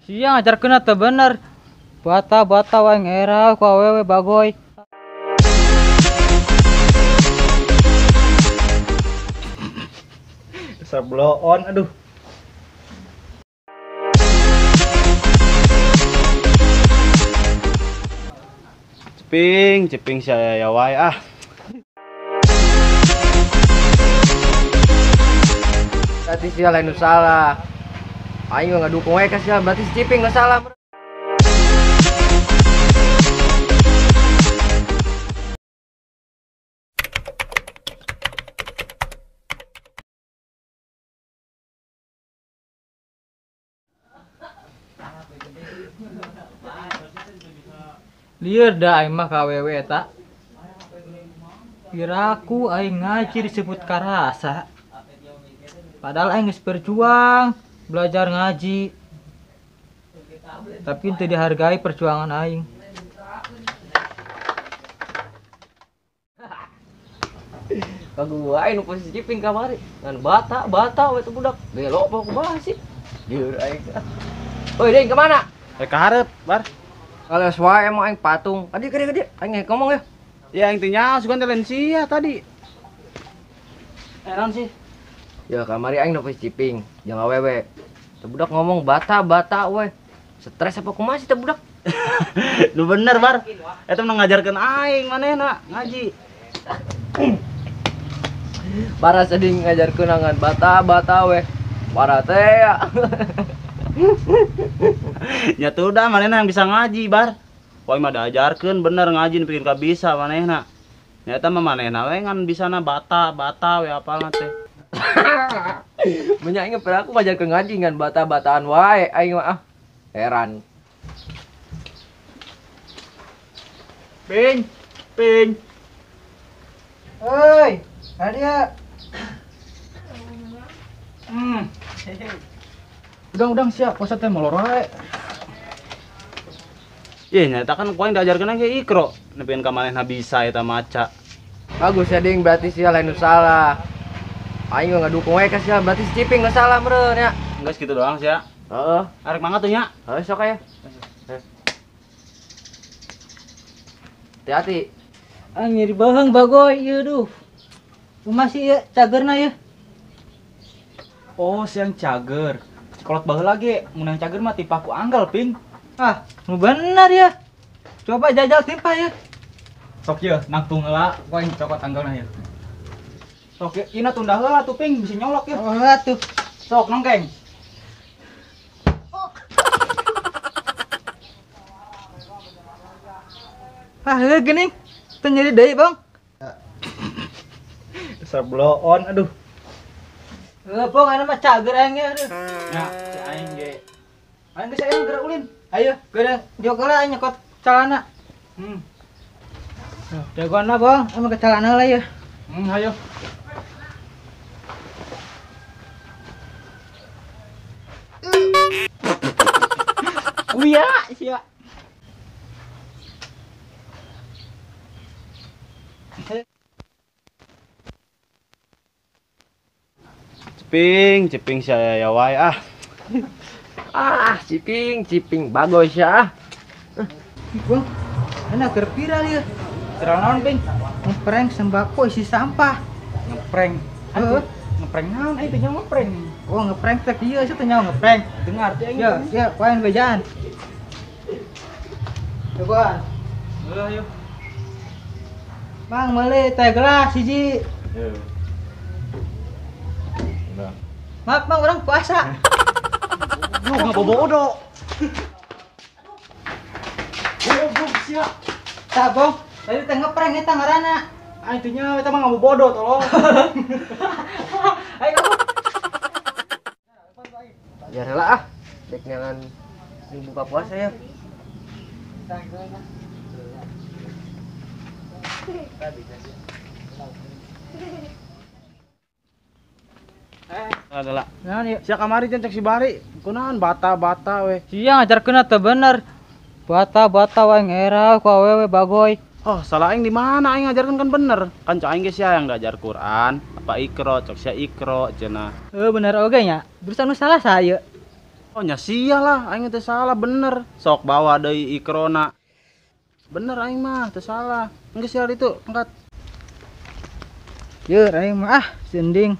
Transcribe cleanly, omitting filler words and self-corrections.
Sia ngajarkeun teu bener. Bata-bata wae ngera ku awewe bagoy. Dasar bloon, aduh. Ceping, ceping saya ya wae ah. Berarti sia lain nu salah. Aing nggak dukung we ka sia, berarti si Ciping nggak salah. Lieur da aing mah ka awewe eta. Piraku aing ngaji disebut karasa. Padahal aing geus berjuang belajar ngaji. Tapi teu dihargai perjuangan aing. Kagu aing nu posisi Ciping kamari. Ngan bata-bata we teh budak. Belok apa kumaha sih? Lieur aing. Oi, Ding, kemana? Rek ka hareup, Bar. Kalau wae emang aing patung. Kadi kadi kadi, aing ngomong ya. Ya aing teh nyaho sugan teh lain sia tadi. Naon sih? Ya kamari aing nu posisi Ciping, jeung awewe. Teh budak ngomong bata-bata we. Stres apa kumaha sih teh budak? Nu bener, Bar. Eta mah ngajarkeun aing manehna ngaji. Para sedih ngajarkeun ngan bata-bata we. Para teh ya. Ya tuh udah manehna yang bisa ngaji, Bar. Poe mah diajarkeun bener ngaji bikin ka bisa manehna. Nyata mah manehna we ngan bisana bata-bata we apalna teh. Banyak aing pernah aku ngajarkeun ngaji ngan bata-bataan wae aing mah ah. Heran. Ping, ping. Hei, Nadia. Udang-udang siap, puasa teh molor wae. Ih, nyata kan ku aing diajarkeun ge ikro, nepikeun ka manehna bisa eta maca. Bagus ya Ding, berarti sia lain nu salah. Aing nggak dukung we ka sia, berarti si Ciping nggak salah meureun nya. Geus kitu doang sia. Heeh. Arek mangga tuh nya. Heeh, sok aya. Hati-hati. Aing nyeri beuheung bagoy ieu duh. Kumaha sih ieu cagerna ieu? Oh, siang cager. Kolot baheula ge, mun yang cager mah timpah ku anggal, Ping. Ah, nu bener ya. Coba jajal timpah ya. Sok ye, nangtung heula, ku aing cokot anggalna ye. Sok ye, ina tunda heula tuh, Ping, bisa nyolok ya. Oh, atuh. Sok nongkeng. Ah, heuh geuning. Teu nyeri deui, Bang. Dasar bloon, aduh. Heuh, Bang, anu mah cager aing ge, aduh. Ya, si aing ge. Aing geus aing geura ulin. Ayo, geura jog heula aing nyokot calana. Jagoanna, Bang, emang ke calana heula ye. Hayo. Uya, sia. Ceping, ceping saya ya wae ah. Ah, Ciping, Ciping bagus ya. Bang, ana keur viral ieu. Viral naon, Ping? Ngeprank sembako isi sampah. Ngeprank. Heeh. Ngeprank naon aing teh nyaho ngeprank. Oh, ngeprank teh ieu sia teh nyaho ngeprank. Dengar teh aing. Ya, ya, ku aing bejaan. Coba. Heuh, ayo. Bang, meuli teh gelas hiji. Heuh. Maaf Bang, orang puasa. Lu nggak bobodo. Goblok sia. Tah, Bang. Tadi teh ngeprank eta ngaranna. Ah, itunya eta mah nggak bobodo tolong. Ayo kamu. Ya rela ah. Dek nyangan buka puasa ya. Adalah. Naon ieu? Sia kamari jeung cek si Bari, kunaon bata-bata we. Sia ngajarkeun teu bener. Bata-bata wae ngera ku awewe bagoy. Oh, salah aing di mana aing ngajarkeun kan bener. Kan cok aing ge sia yang ngajar Quran, apa ikro, cok sia ikro cenah. Heuh bener oge nya. Terus anu salah saya. Oh nya sia lah, aing teh salah bener. Sok bawa deui ikrona. Bener aing mah teu salah. Geus sia itu angkat. Lieur aing mah ah, si Ending.